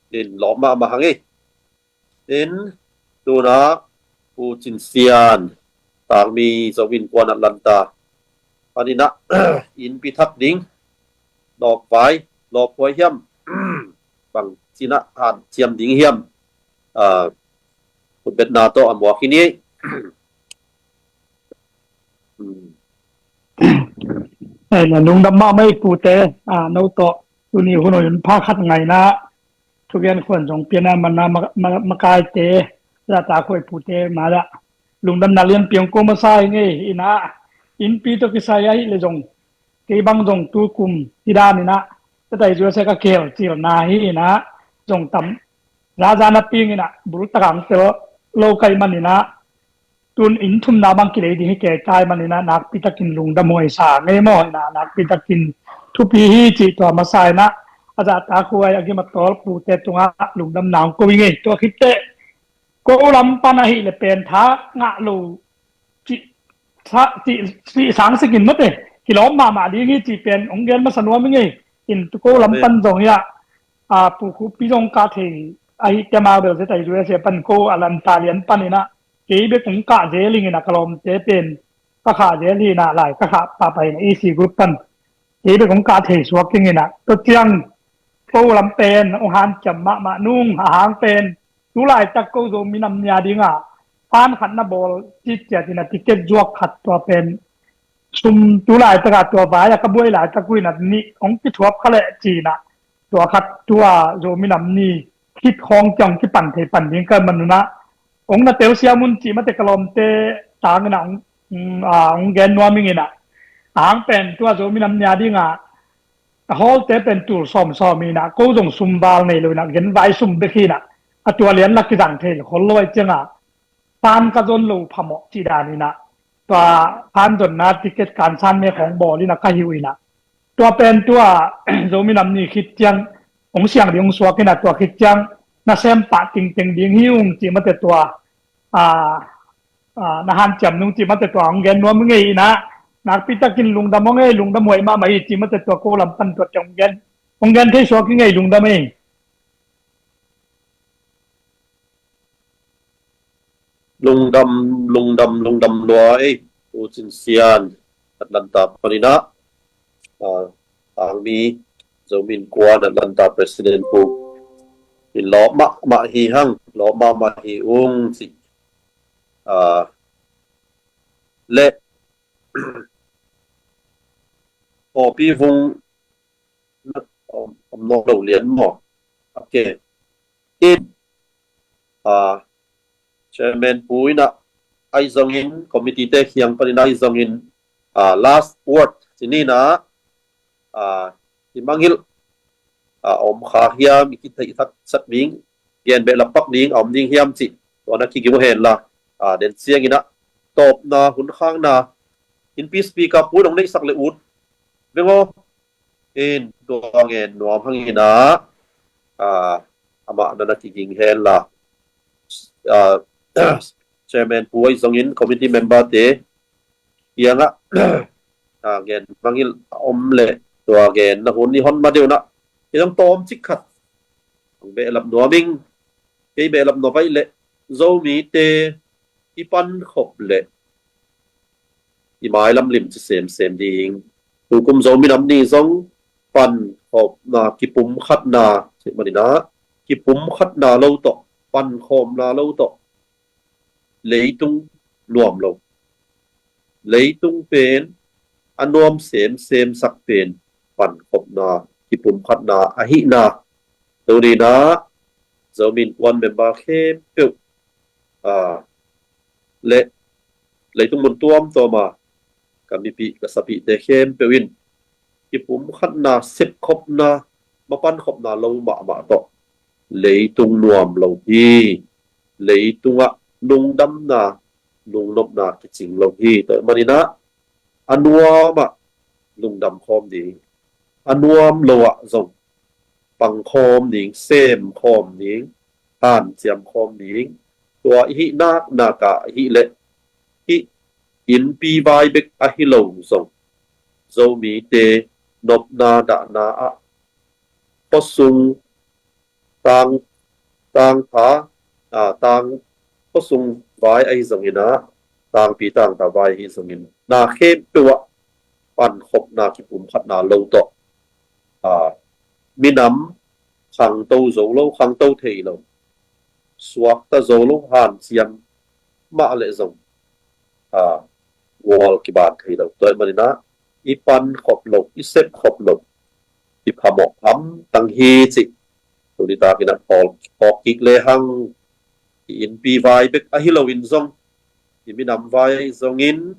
In lawm mahmah hang ei. In tuna Pu Cin Sian, Tangmi Zomi Innkuan Atlanta panin ah innpi thak ding, nawkvai lawphuai hiam, bang ci in ah hanciam ding hiam, khutbetna tawh a muak hi ni. Lungdam mahmah ei pute, no tawh tuni hun hun pha khat ngaina thugen khuan zong piana mana makaite, zahtakhuai pute mah dah lungdamna lianpi hong ko masa ing ei. In ah innpi tawh kisai ahih le zong kei bang zong tukum hi dan in ah tatai zuasa ka kihel cilna hi in ah zong tam zaza na ping in ah bultak ang tel lo kai man in ah tun inn thumna bang kilei ding hi kei kai man in ah nakpi takin lungdam huai sa ngei maw. In ah nakpi takin thupi hi cih tua masa in ah a zahtakhuai a gim a tawl pute tungah lungdamna hong ko ing ei. Tua khit teh ko lam pan ahih le pen tha ngah lo cih sang sikin mate kilawm mahmah ding hi cih pen hong gen masa nuam ing ei. In tu ko lam pan zong hi ah Pu Khup Pi zong kah thei ahi tia mau bel zetai U S A pan ko Atlanta lian pan in ah kei bek hong kah zel ing in ah ka lawmte pen ka khah zel hi in ah lai ka khah pahpah in ah E C group pan kei bek hong kah thei suak ing in ah tua ciang ko lam pen hong hanciam mahmah nung a hang pen tu laitak ko Zomi Nam Ni a dingah pan khat na bawl citciat in ah ticket zuak khat tua pen sum tu laitak ah tua vai a ka buai laitak uh in ah nih hong kithuap kha leh ci in ah tua khat tua Zomi Nam Ni khit khawng ciang hong kipan thei pan ding ka man un ah hong na telsiam un cih mate ka lawmte tang in ah hong gen nuam ing in ah a hang pen tua Zomi Nam Ni a dingah a hawlte pen tul sawmsawm in ah ko zong sum val nei lo in ah genvai sum bek hi in ah a tua lian la kizang thei khol lo ai ciangah pan ka zon lo phamawh cih dan in ah tua pan zonna ticket kansan me khawng bawl in ah ka hi uh in ah tua pen tua Zomi Nam Ni khit ciang hong siang ding hong suak in ah tua khit ciang na sem pah tingteng ding hi ung cih mate tua na hanciam nung cih mate tua hong gen nuam ing ei in ah nakpi takin lungdam hong ei, lungdam huai mahmah hi cih mate tua ko lam pan tua ciang hong gen thei suak ing ei, lungdam ei. Lungdam, lungdam, lungdam lua ei, U Cin Sian, Atlanta panin ah, Tangmi Zomi Innkuan Atlanta President Pu in lawm mahmah hi hang, lawm mahmah hi ung cih le pawlpi vung om nawn lo lian maw? Ok. In Chairman Pu in ah ahi zongin committee te kiang panin ahi zongin last word ci ni in ah i mangngilh a om kha hiam, i kitheih thak sak ding, gen behlap pak ding a om ding hiam cih tua na kiging uh hen la den ciangin ah tawpna hun khakna innpi speaker Pu in hong neihsak le ut veng aw. In tua ngen nuam hang in ah amah na na kiging hen la Chairman Pu ahi zongin committee member te kiangah gen mangngilh a om leh tua genna hun i hon ma deuh in ah kei zong tawmcik khat hong behlap nuam ing. Kei behlap nuam vai leh Zomite i pankhop leh i mailam limci semsem ding. Tukum Zomi Nam Ni zong pankhopna, kipumkhatna cih manin ah kipumkhatna lo tawh, pankhopna lo tawh leitung nuam lo. Leitung pen a nuam semsem sak pen pankhopna, kipumkhatna ahihna. Tuni-in ah Zomi Innkuan member khempeuh, aa, le leitung mun tuamtuam a ka mipih, ka sapihte khempeuh in kipumkhatna, sepkhopna, mapankhopna lo mahmah tawh leitung nuam lo hi. Leitungah lungdamna, lungnopna kicing lo hi. Tua ahih manin ah a nuam ah lungdam khawm ding, a nuam lo ah zong pangkhawm ding, semkhawm ding, hanciam khawm ding. Tua i hih naknak ah ahih leh, hih innpi vai bek ahi lo zong, Zomite nopna dahna ah khuasung tang, tangtha, aa, tang, khuasung vai ahi zongin ah, tangpi tangtha vai ahi zongin, na khempeuh ah pankhopna, kipumkhatna lo tawh, aa, minam khangto zo lo, khangto thei lo, suakta zo lo, hanciam mah leh zong, aa, gual kiban thei lo. Tua ahih manin ah i pankhop loh, i sepkhop loh, i phamawh hamtang hi cih tuni takin ah phawk, phawk kik lehang, i innpi vai bek ahi loin zong, i minam vai zongin,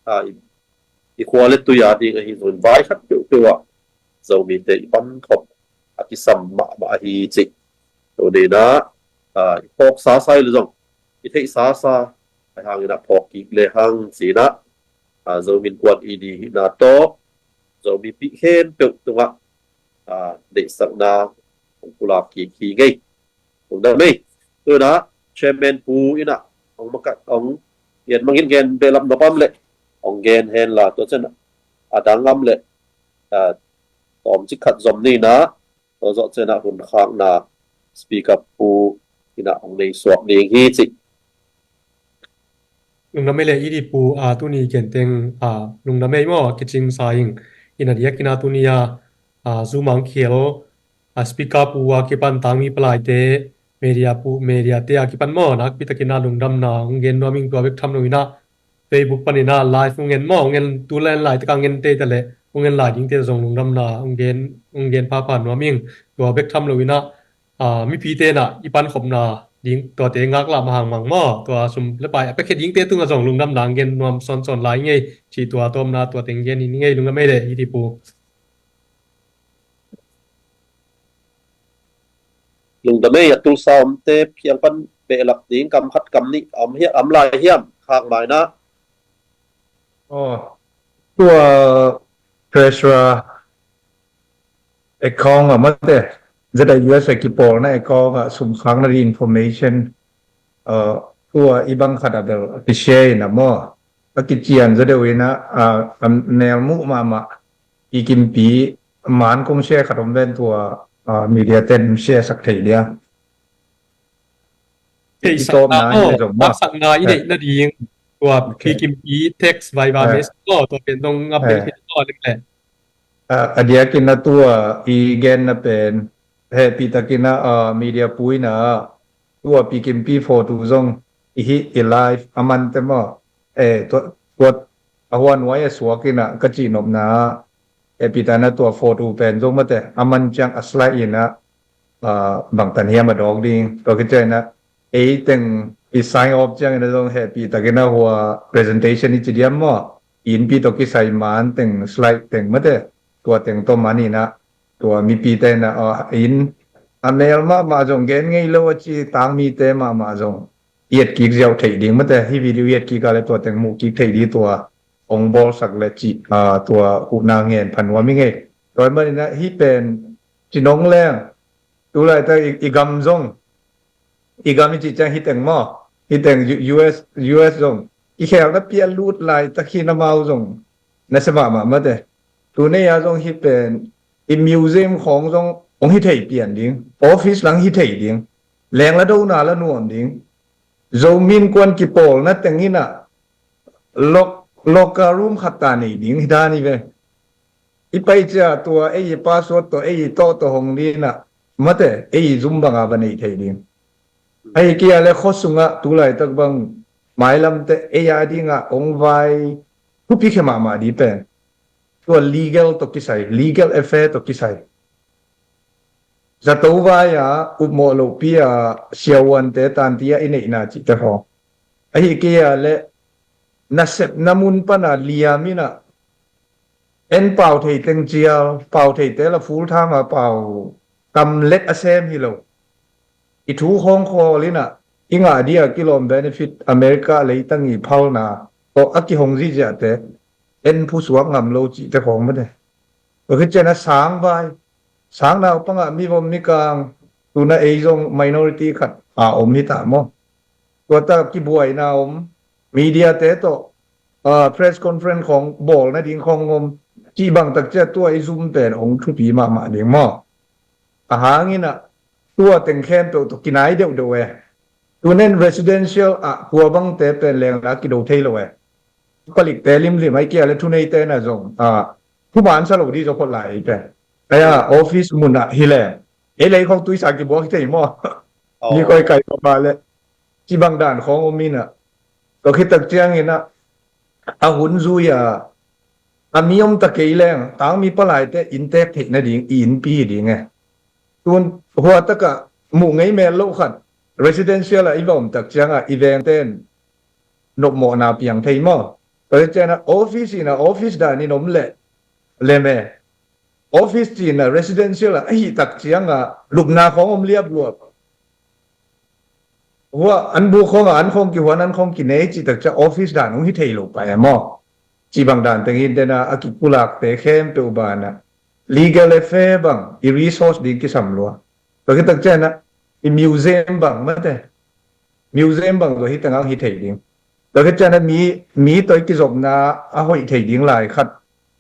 aa, i, i khua le tui a ding ahi zongin, vai khat peuhpeuh ah Zomite i pankhop a kisam mahmah ahi cih tuni-in ah, aa, i phawk sasa hi leh zong, i theih sasa ahih hangin ah phawk kik lehang ci-in ah, aa, Zomi Innkuan i dihna tawh Zomipih khempeuh tungah, aa, deihsakna hong pulak kik hi ing ei. Lungdam ei. Tu-in ah Chairman Pu in ah hong makat, hong gen mangin, gen behlap nop om leh hong gen hen la, tua ciang a dang om leh, aa, tawmcik khat zom ni in ah, tua zawh ciang a hun khakna Speaker Pu in ah hong nei suak ding hi cih. Lungdam ei leh i dih Pu, aa, tuni genteng, aa, lungdam ei maw, kicing sa ing. In a diakin ah tuni a, aa, Zoom ah hong khel, aa, Speaker Pu a kipan tangmi palaite, media Pu, mediate a kipan maw, nakpi takin ah lungdamna hong gen nuam ing. Tua bek tham loin ah Facebook panin ah live hong en maw, hong en, tu lai, laitak a hong en teitei leh hong en lai dingte zong lungdamna hong gen, hong gen phapha nuam ing. Tua bek tham loin ah, aa, mipite in ah i pankhopna ding tuate ngaklah mahmah maw, tua sum le pai a piakhia dingte tungah zong lungdamna hong gen nuam sawnsawn lai ing ei. Cih tua tawmna tua teng gen ing ei. Lungdam ei leh i dih Pu. Lungdam ei. A tulsa omte kiang pan behlap ding kam khat kam nih om hia, om lai hiam, khak mai in ah? Aw, tua treasurer account ah mate, Z I U S a kipawlna account ah sum khakna ding information, aa, tua i bang khat ah bel a ki-share in ah maw, a kician zaw deuh in ah, aa, a melmuh mahmah, i kimpi man kong share khat om ven, tua, aa, media ten share sak thei dia. Theihsakna, i tawpna, aw, i zom maw, maksakna i neih nading tua, ok, pi kimpi text vai vai, eh, message maw, tua pen zong ngam bel, eh, thei maw, lem leh. Ah, a diakin ah tua i genna pen, hehpihtakin ah, ah, media pu in ah, tua pi kimpi photo zong i hih i live a mante maw, eh, tua, tua a huan huai a suak in ah ka cihnopna ah, hehpihtakin ah tua photo pen zong mate a man ciang a slide in ah, ah, bangtan hiam a dawk ding. Tua khit ciangin ah ei teng i sign off ciangin ah zong hehpihtakin ah hua presentation i ci diam maw, i innpi tawh kisai man teng, slide teng mate, tua teng tawh man in ah, tua mipite in ah, ah, in a mel mahmah zong gen ngei lo a ci tangmite mahmah zong i etkik ziau theih ding mate, hih video i etkik a leh tua teng muh kik theih ding tua hong bawlsak leh cih, ah, tua huhna ngen pha nuam ing ei. Tua ahih manin ah hih pen ci nong leng, tu laitak i, i gam zong, i gam i cih ciang hih teng maw, hih teng U-, U S, U S zong i khelna pi a lut laitak hi in amau zong nasia mahmah mate. Tu ni a zong hih pen i museum khawng zong hong hi thei pian ding, office lah hong hi thei ding, leng la dona la nuam ding. Zomi Innkuan kipawlna teng in ah lock-, locker room khat ta nei ding hi dan hi ve. I pai ciang tua ei i password tawh, ei i tawh tawh hong ding in ah, mate, ei i zum bang a va nei thei ding. Ahih kei leh khua sungah tu laitak bang mailamte ei a ding ah hong vai thupi khia mahmah ding pen tua legal tawh kisai, legal affair tawh kisai. Zato vai-a upmawh lohpi-a siavuante tanti-a i neihna cihte khawng. Ahi kei a le nasepna mun pana liam in ah, en pau thei teng cial, pau theite la full time a pau tam let a sem hi lo. I thu khawng khawl in ah, i ngah dia kilawm benefit America leitang i phalna tawh a kihong ziahziahte en phusuak ngam lo cihte khawng mate. Tua khit ciangin a sang vai, sang naupangah mivom mikang, tuna ei zong minority khat a om hi ta maw. Tua ta kibuaina om, media te tawh, ah, press conference khawng bawl nading khawng om, cih bang tak ciang tua i zum pen hong thupi mahmah ding maw. A hangin ah tua teng khempeuh tawh kinai deuhdeuh e. Tunen residential ah khua bangte pen lengla kido thei lo e. Palikte limlim ai kia le thuneite na zong, ah, thuman sa lo di zaw phot lai ei pen. Aya office mun ah hi le ei lei khawng tuisa kibuak hi thei maw. Aw. Mi koi kai papa le cibang dan khawng om in ah. Tua khit tak ciangin ah, a hun zui a, a mi om ta kei leng, tangmi palaite inntek theih nading i innpi hi ding e. Tun hua takah muh ngei mel loh khat, residential ah i va om tak ciangah i vengten nopmawhna piang thei maw. Tua ciangah office in ah office dan in om leh lem e. Office cihna residential ah ahi tak ciangah lupna khawng om liapluap. Hua an bu khawngah an khawng kihuan an khawng kinei cih tak ciang office dan hong hi thei lo pai a maw. Cih bang dan teng hi dena a kipulakte khempeuh banah legal affair bang i resource ding kisam lua. Tua khit tak ciangah i museum bang mate. Museum bang tua hi tengah hi thei ding. Tua khit ciangah mi, mi tawh i kizopna a hoih thei ding lai khat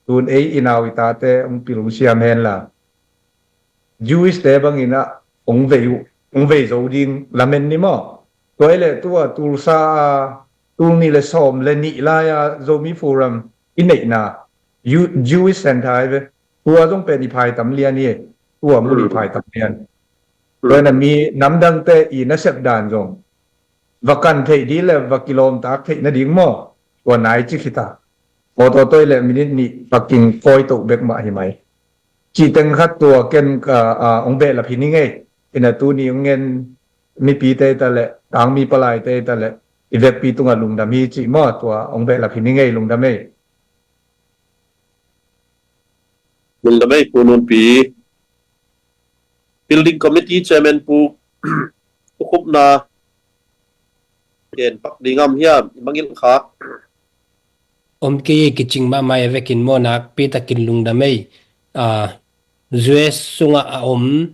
tun ei i nau i tate hong pil hong siam hen la. Jewish te bangin ah hong vei uh, hong vei zo ding lamen ni maw. Tua i le tua Tulsa a tul nih le sawm le nih lai-a Zomi Forum i neihna Ju-, Jewish Center hi ve. Tua zong pen i phai tam lian hi. Tua mun i phai tam lian. Tua ina mi namdangte i nasep dan zong va kan theih dih le va kilawmtak theih nading maw. Tua nai cik hi ta. Mawtaw toi le minit nih paking kawi toh bek mah hi mai. Cih teng khat tua ken ka, a, hong behlap hi ni ngei. Ina tuni hong ngen mipite ta le tangmi palaite ta le i vekpi tungah lungdam hi cih maw, tua hong behlap hi ni ngei. Lungdam ei. Lungdam ei Pu Nunpi. Building Committee Chairman Pu, Pu Khupna ken pak ding am hiam i mangil kha. Om kei kicing mahmah e vekin maw nakpi takin lungdam ei. A, U S sungah a om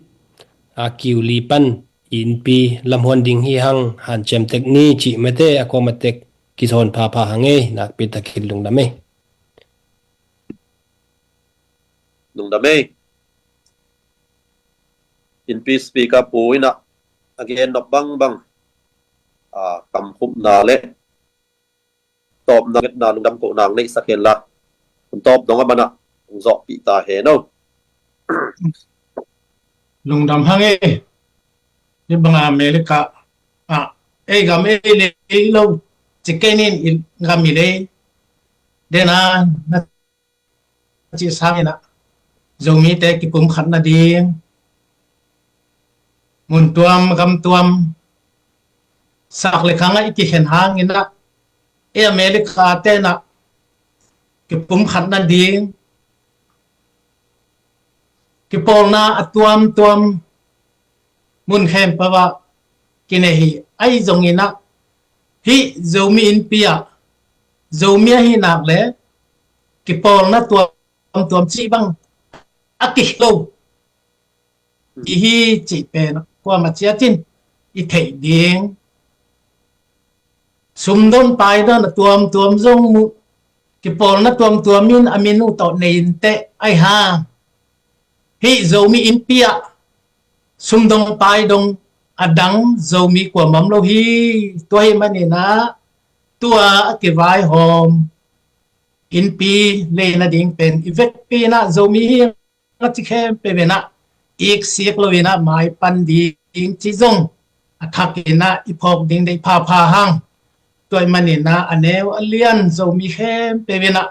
a kiu li pan innpi lamhuan ding hi hang hanciam tek ni cih mate a kuama tek kisawn phapha hang ei nakpi takin lungdam ei. Lungdam ei. Innpi speaker pu inah a gen nop bangbang a kamkhupna le tawpna ngetna lungdam kohna ang neihsak hen la. Hun tawp dong a manah hong zawhpih ta hen o. Lungdam hang e. Hi banga America ah ei gam ei lei lo ci kei nin i gam i lei dena na cih sanginah Zomite kipumkhat nading mun tuam gam tuam sak le khangah i kikhen hanginah ei America tenah kipumkhat nading kipawlna a tuamtuam mun khempeuh ah kinei hi. Ahi zonginah hih Zomi Innpi ah Zomi ahi nak le kipawlna tuamtuam cih bang a kiklo i hi cih pen kuamah ciatin i theih ding. Sumdon paidon a tuamtuam zong muh kipawlna tuamtuam in a min uh tawh nei inteh ahi hang hih Zomi Innpi ah sumdong paidong a dang Zomi kuamah om lo hi. Tua hi maninah tua a kivaihawm innpi lei nading pen i vekpi inah Zomi hi a ci khempeuh inah iksik lo inah maipan ding cih zong a thak inah i phawk ding deih phapha hang. Tua hi maninah a neu a lian Zomi khempeuh inah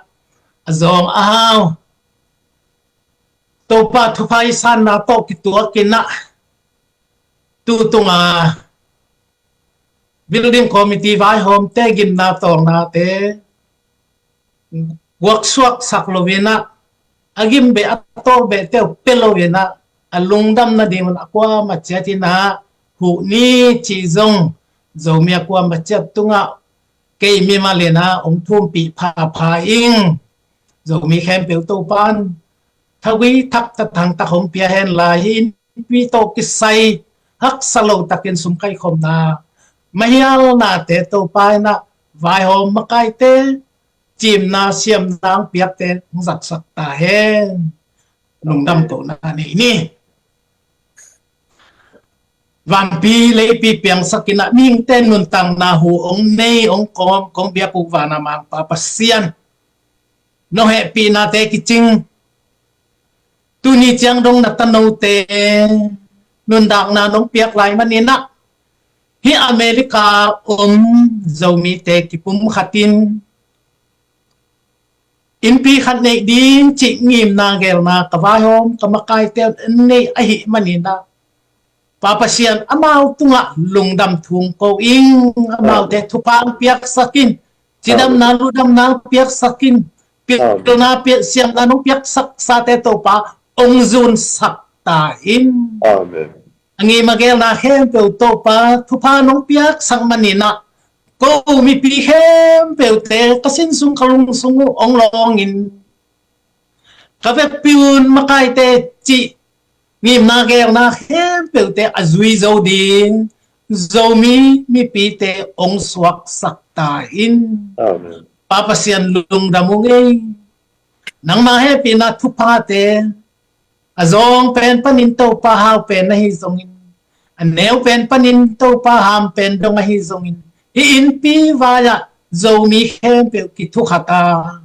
a zawng a hau Topa thupha i sanna tawh kituakin ah, tutunga building committee vaihawmte gimna tawlnate guaksuaksak loin ah, a gim beh a tawl behte uh pia loin ah, a lungdam nadingun a kuamah ciatin ah huh ni cih zong Zomi a kuamah ciat tungah kei mimalin ah hong thumpih phapha ing. Zomi khempeuh Topan thagui thak tathang tak hong pia hen la, hih innpi tawh kisai haksa lo takin sum kaikhopna, mahialnate Topa in ah vaihawm makaite cimna siamna hong piakte hong zatsak ta hen. Lungdam kohna nei ni. Vanpi leipi piangsakin ah mihingte nuntakna hu hong nei hong kawm kong biak uh vana Mangpa Pasian, nong hehpihnate kicing. Tuni ciang dong na tanote nundakna nong piak lai manin ah, hih America om Zomite kipumkhatin innpi khat neih ding cih ngimna gelna ka vaihawm ka makaite un an neih ahih manin ah, Pa Pasian, amau tungah lungdam thu hong ko ing. Amaute thupha hong piaksak in, cidamna, ludamna hong piaksak in, pilna, siamna hong piaksak sate Topa hong zunsak ta in. Amen. A ngim a gelna khempeuh Topa thupha nong piaksak manin ah, ko mipi khempeuhte ka sin sung ka lung sung uh hong lawngin, ka vekpi un makaite cih ngimna gelna khempeuhte a zui zo ding Zomi mipite hong suaksak ta in. Amen. Pa Pasian, lungdam ung ei. Nangma hehpihna thuphate a zawng pen panin Topa hau pen ahi zongin, a neu pen panin Topa ham pen dong ahi zongin, hih innpi vai-ah Zomi khempeuh kithukhata,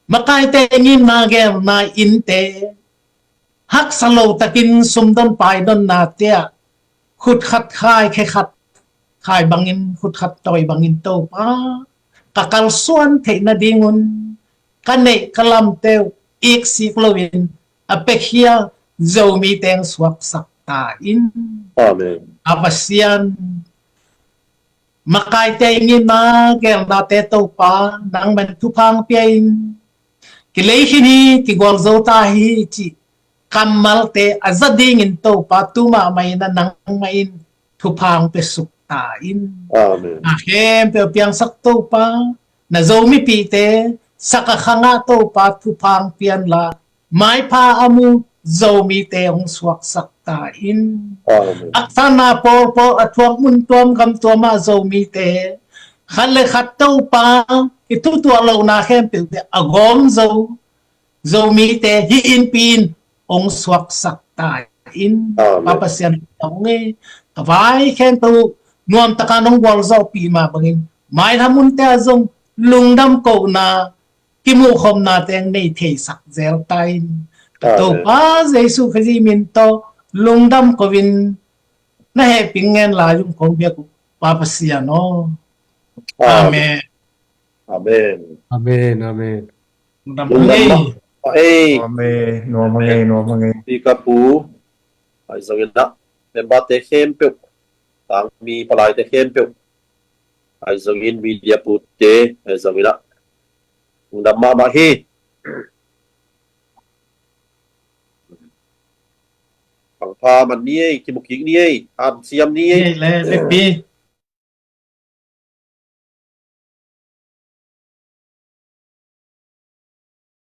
makaite ngimna gelna innte haksa lo takin sumdon paidonnate ah khut khat khai, khe khat khai bangin, khut khat tawi bangin Topa ka kalsuan theih nadingun ka neih ka lamte uh iksik loin a pekhia Zomite hong suaksak ta in. Amen. A Pasian, makaite i ngimna gelnate Topa nangman thupha hong pia in, kilei khin hi, kigualzo ta hi cih kammalte a za dingin Topa tu mahmah in ah nangmah in thupha hong piasuk ta in. Amen. A khempeuh piangsak Topa, na Zomipite sak a khangah Topa thupha hong pia inla, maipha a mu Zomite hong suaksak ta in. Amen. Haksa na pawlpawl a thuak mun tuam gam tuamah Zomite khat le khat Topa i thutuah lohna khempeuhte a gawm zo Zomite hih innpi in hong suaksak ta in. Amen. Pa Pasian, lungdam ung ei. Ka vai khempeuh nuamtaka nong gualzawhpih mah bangin mailha munte ah zong lungdam kohna, kimuhkhopna teng nei theisak zel ta in. Ka Topa Jesu Khazih min tawh lungdam ko-in na hehpih ngen lai ung kong biak uh Pa Pasian aw. Amen. Amen. Amen. Amen. Lungdam ei. Nuam ei, nuam ei, nuam ei. Pi ka pu, ai zong in ah, member te khempeuh, tangmi palai te khempeuh, ai zong in media pu te, ai zong in ah, lungdam mahmah hi. Pangpha man ni ei, kimukik ni ei, hanciam ni ei. Ni ei le, Vekpi.